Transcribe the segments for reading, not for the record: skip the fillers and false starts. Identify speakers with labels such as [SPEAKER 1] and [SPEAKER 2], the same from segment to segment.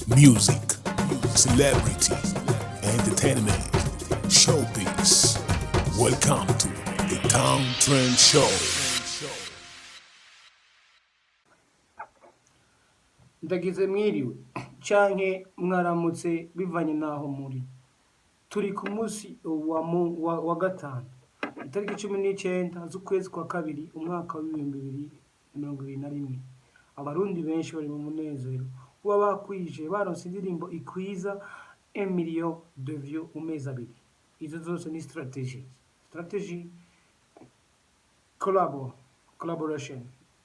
[SPEAKER 1] Music, celebrity, entertainment, showbiz. Welcome to the Town Trend Show.
[SPEAKER 2] Ndagize mwiriwe canke mwaramutse bivanye n'aho muri. Turi ku munsi wa gatanu, itariki 19 z'ukwezi kwa kabiri, umwaka w'2021. Abarundi benshi bari mu munezero kuba bakwije, baronse indirimbo ikwiza 1 million de views mu mezi 2. Izo zose ni strategies, strategy, collaboration.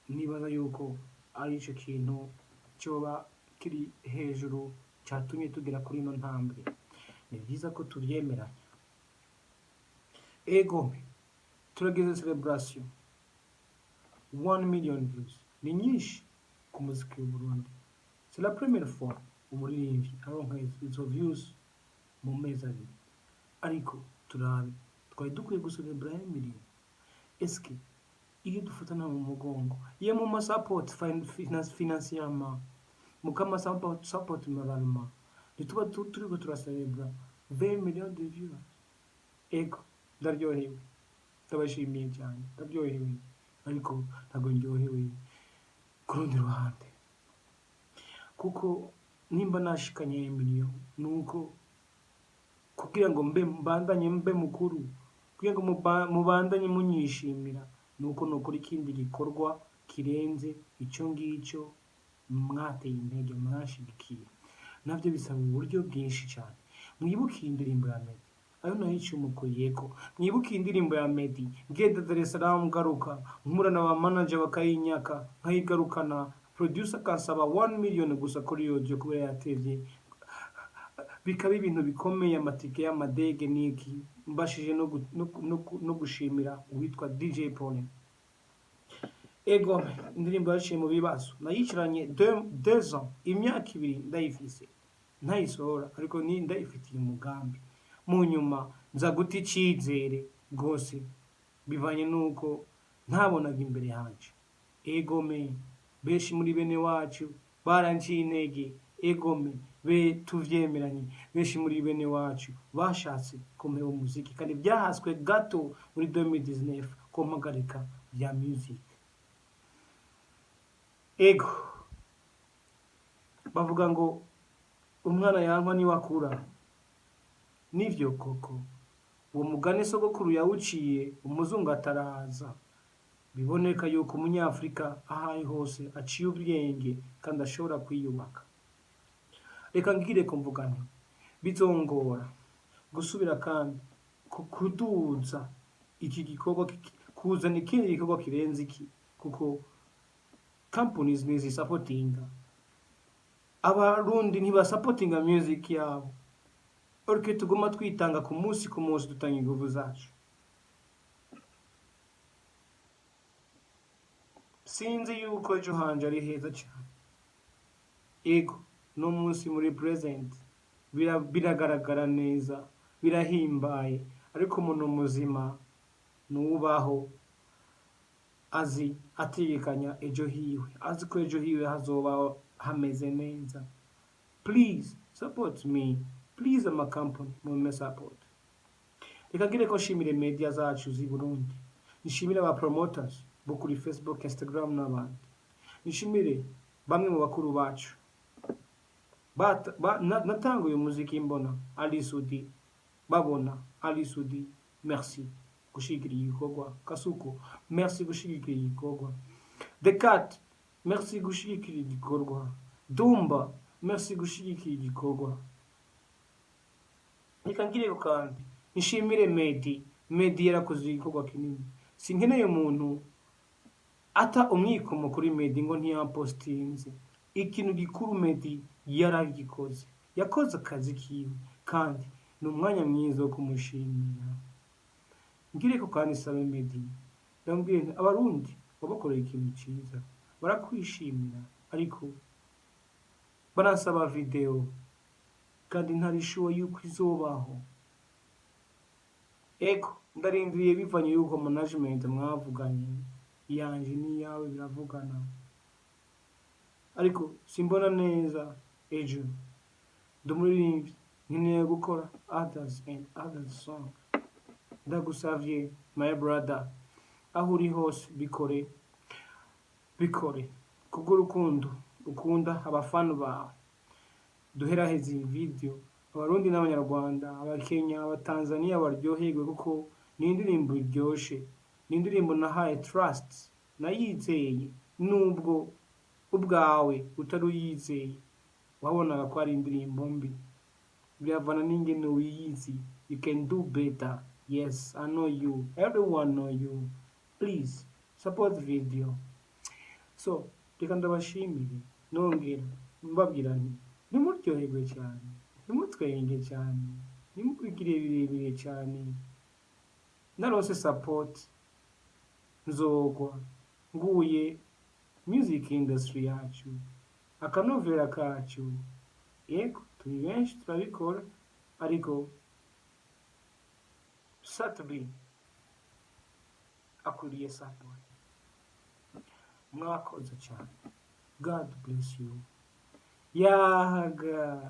[SPEAKER 2] Nibaza yuko ari ico kintu coba kiri hejuru catumye tugera kuri ino ntambwe. Ni vyiza ko tuvyemeranya. Ego, turageze celebration 1 million views, ni nyinshi ku muziki w'Uburundi. C'est la première fois umuririmbyi aronka izo views mu mezi 2. Ariko turabe, twari dukwiye gucelebra 1 million. Eske iyo dufatana mu mugongo, iyo muma support financièrement, mukama support moralement, ntituba turiko turacelebra 20 millions de views? Ego, ndaryohewe, ndabashimiye cyane, ndaryohewe, ariko ntabwo ndyohewe ku rundi ruhande, kuko nimba nashikanye million, nuko kugira ngo mbe mbandanye mbe mukuru, kugira ngo mubandanye munyishimira, nuko nukora ikindi gikorwa kirenze ico ngicyo mwateye intege, mwashigikiye. Navyo bisaba uburyo bwinshi cyane. Mwibuke iyi ndirimbo ya Meddy, ayo nayicumukuyeko. Mwibuke iyi ndirimbo ya Meddy, ngenda Dar es Salaam, ngaruka mpura na ba manager bakayinyaka, nkayigarukana, producer akansaba 1 million gusa kuri audio kubera yatevye, bikaba ibintu bikomeye, amatike y'amadege n'iki. Mbashije no gushimira uwitwa DJ Paulin. Ego, indirimbo yaciye mu bibazo, nayicaranye 2 ans, imyaka 2 ndayifise ntayisohora, ariko ni ndayifitiye umugambi. Mu nyuma nza guta icizere rwose bivanye n'uko ntabonaga imbere hanje. Egome, benshi muri bene wacu baranciye intege. Egome, be tuvyemeranye, benshi muri bene wacu bashatse kumpeba umuziki, kandi byahaswe gato muri 2019 ko mpagarika vya music. Ego, bavuga ngo umwana yankwa niwe akura. Nivyo koko, uwo mugani sogokuru yawuciye umuzungu ataraza. Biboneka yuko umunyafurika aho ari hose aciye ubwenge kandi ashobora kwiyubaka. Reka ngire ko mvuga nti bizongora gusubira kandi kuduza iki gikorwa, kuzana ikindi gikorwa kirenze iki, kuko companies ntizisapotinga Abarundi, ntibasapotinga music yabo, ariko tuguma twitanga ku munsi ku munsi, dutanga inguvu zacu. Sinzi yuko ejo hanje ari heza cyane. Ego, no munsi muri present biragaragara neza, birahimbaye, ariko umuntu muzima nuwubaho azi ategekanya ejo hiwe, azi ko ejo hiwe hazoba hameze neza. Please support me, please, ama company mumpe support. Reka ngire ko nshimire media zacu z'i Burundi, nshimire aba promoters bo kuri Facebook, Instagram n'abandi, nshimire bamwe mu bakuru bacu. Natanguye umuziki mbona Ali Sudi, babona Ali Sudi, merci gushigikira igikorwa. Kasuku, merci gushigikira igikorwa. The Cat, merci gushigikira igikorwa. Dumba, merci gushigikira igikorwa. Reka ngire kandi nshimire Meddy. Meddy yarakoze igikorwa kinini. Sinkeneye umuntu ata umwikomo kuri Meddy ngo ntiyampostinze. Ikintu gikuru Meddy yaragikoze, yakoze akazi kiwe, kandi ni umwanya mwiza wo kumushimira. Ngire ko kandi sabe Meddy, ndamubwiye nti Abarundi wabakoreye ikintu ciza, barakwishimira, ariko baransaba video kandi ntari sure yuko izobaho. Ego, ndarindiriye bivanye yuko management mwavuganye iyanje n'iyawe biravugana, ariko simbona neza ejo. Ndi umuririmbyi, nkeneye gukora others and others song. Ndagusavye, my brother, aho uri hose, bikore, bikore kubw'urukundo ukunda abafana bawe. Duheraheze iyi video, Abarundi n'Abanyarwanda, Abakenya, Abatanzania baryoherwe, kuko ni indirimbo iryoshe, ni indirimbo nahaye trust, nayizeye nubwo ubwawe utari uyizeye, wabonaga ko ari indirimbo mbi. Biravana n'ingene wiyizi. You can do better. Yes, I know you, everyone know you. Please support video. So reka ndabashimire, nongera mbabwira nti ntimuryoherwe cyane, ntimutwenge cyane, ntimubigire birebire cyane. Narose support, nzogwa nguye music industry yacu, akanovera kacu. Yego, turi benshi turabikora, ariko Sat-B akwiriye support. Mwakoze cyane. God bless you. Yaga.